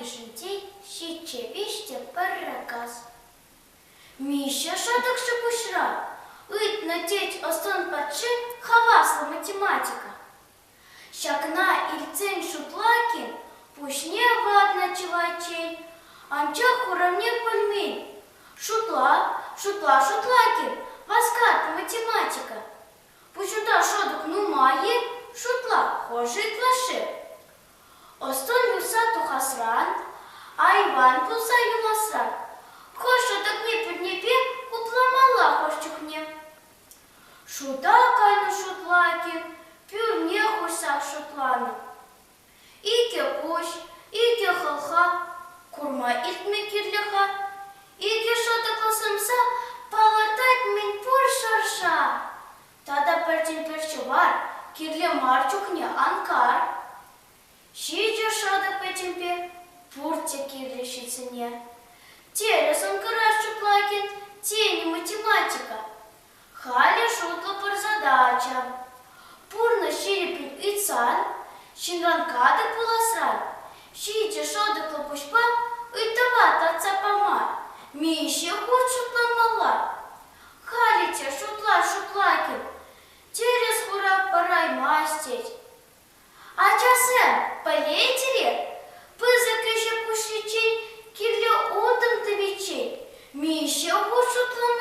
Кашнийӗшӗнчен ҫиччӗ виҫ те пӗрре кас. Миҫе шӑтӑкҫӑ пуҫра? ыйтнӑ тет ӑс-тӑн патши хаваслӑ математика. Ҫакна илтсен Шутлакин пуҫне ватнӑ чылайччен, анчах хуравне пӗлмен. Шутла, шутла, Шутлакин, васкатнӑ математика. Пуҫунта шӑтӑк нумай-и? Шутла, хӑшӗ ытлашши? Ӑс-тӑн юхса тухасран, айван пулса юласран хӑш шӑтӑкне пӳрнепе хупламалла хӑш чухне. Шута кайнӑ Шутлакин пӳрне хушсах шутланӑ. Икӗ куҫ, икӗ хӑлха, курма илтме кирлӗ-ха. Икӗ шӑтӑклӑ сӑмса палӑртать мӗнпур шӑрша. Тата пӗртен-пӗр ҫӑвар кирлӗ мар чухне ан кар. Ҫичӗ шӑтӑк пӗтӗмпе пурте кирлӗ ҫынсене. Терӗ Сӑнкӑра Шутлакин тенӗ математика. Халӗ шутлӑпӑр задача. Пурнӑҫ ҫирӗппӗн ыйтсан, ҫынран катӑк пуласран ҫичӗ шӑтӑклӑ пуҫпа ыйтӑва татса пама миҫе хут шутламалла? Халӗ те шутла-шутла-кин, тӗрӗс хурав параймасть тет. Ачасем, пӗлетӗр-и, пысӑк ӗҫе пуҫличчен кирлӗ утӑм тӑвиччен миҫе хут шутламалла?